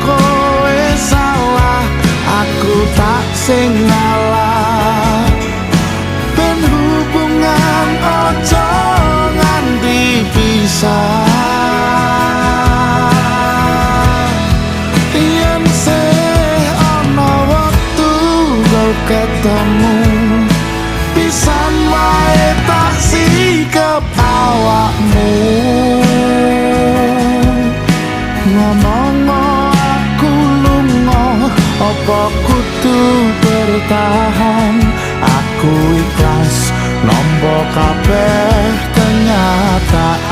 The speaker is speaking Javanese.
Kowe salah, aku tak sing ngalah. Ben hubungan ojo nganti pisah. Yen sih ana wektu go ketemu, pisan wae tak sikep awakmu. Ngomong aku lunga, apa kudu bertahan? Aku ikhlas nampa kabeh kenyataan.